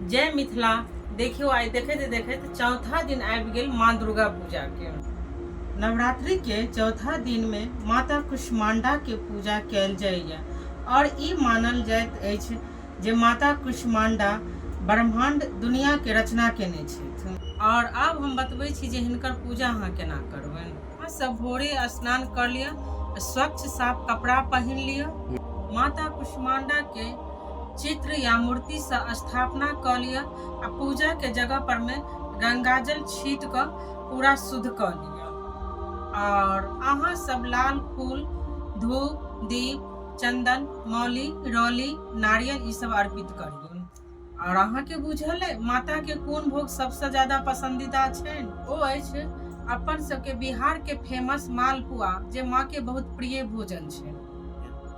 जय मिथिला। देखियौ, आइ देखैत देखैत चौथा दिन आबि गेल माँ दुर्गा पूजा के। नवरात्रि के चौथा दिन में माता कुष्मांडा के पूजा कयल जाइए और ई मानल जाइत अछि जे माता कुष्मांडा ब्रह्मांड दुनिया के रचना केने छथि। और आब हम बतबै छी जे हिनकर पूजा अहाँ केना करबनि। अहाँ सब भोरे स्नान कर लिअ, स्वच्छ साफ कपड़ा पहिन लिअ, माता कुष्मांडा के चित्र या मूर्ति से स्थापना कऽ लिअ आ पूजा के जगह पर में गंगाजल छीट कऽ पूरा शुद्ध कऽ लिअ। और अहाँ सब लाल फूल, धूप, दीप, चंदन, मौली, रौली, नारियल ई सब अर्पित करियौ। और अहाँ के बुझल है माता के कोन भोग सबसे ज्यादा पसंदीदा छनि? ओ अछि अपन सबके बिहार के फेमस मालपुआ, जे माँ के बहुत प्रिय भोजन छै।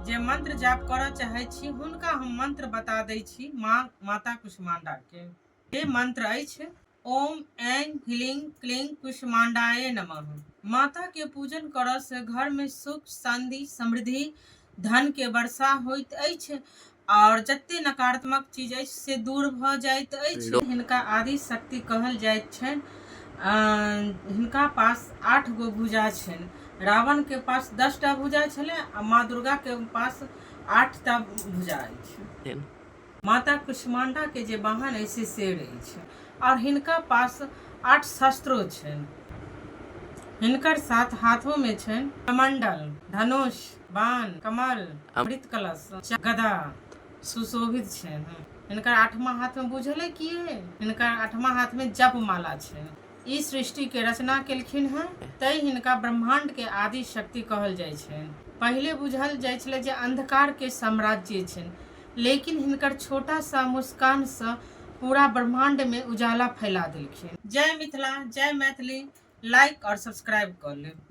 जे मंत्र जाप करऽ चाहै छी हुनका हम मंत्र बता दै छी माँ माता कुष्मांडा के। ये मंत्र अछि ओम ऐं ह्लीं क्लीं कुष्मांडाय नमः। माता के पूजन करऽ से घर में सुख, शांति, समृद्धि, धन के वर्षा होइत अछि और जते नकारात्मक चीज अछि से दूर भऽ जाइत अछि। हिनका आदि शक्ति कहल जाइत छनि। हिनका पास 8 गो भुजा छनि। रावण के पास 10टा भुजा छलै आ माँ दुर्गा के पास 8टा भुजा अछि। माता कुष्मांडा के जे वाहन अछि से शेर अछि और हिनका पास 8 शस्त्रो छनि। हिनकर 7 हाथों में छनि कमंडल, धनुष, बाण, कमल, अमृत कलश, गदा सुशोभित छनि। हिनकर 8वां हाथ में बुझल है की है? हिनकर 8वां हाथ में जप माला छनि। ई सृष्टि के रचना केलखिन हैं, तै हिनका ब्रह्मांड के आदि शक्ति कहल जाइ छनि। पहिले बुझल जाइ छलै जे अंधकार के साम्राज्य छनि, लेकिन हिनकर छोटा सा मुस्कान सँ पूरा ब्रह्मांड में उजाला फैला देलखिन। जय मिथिला, जय मैथिली। लाइक और सब्सक्राइब कऽ लेब।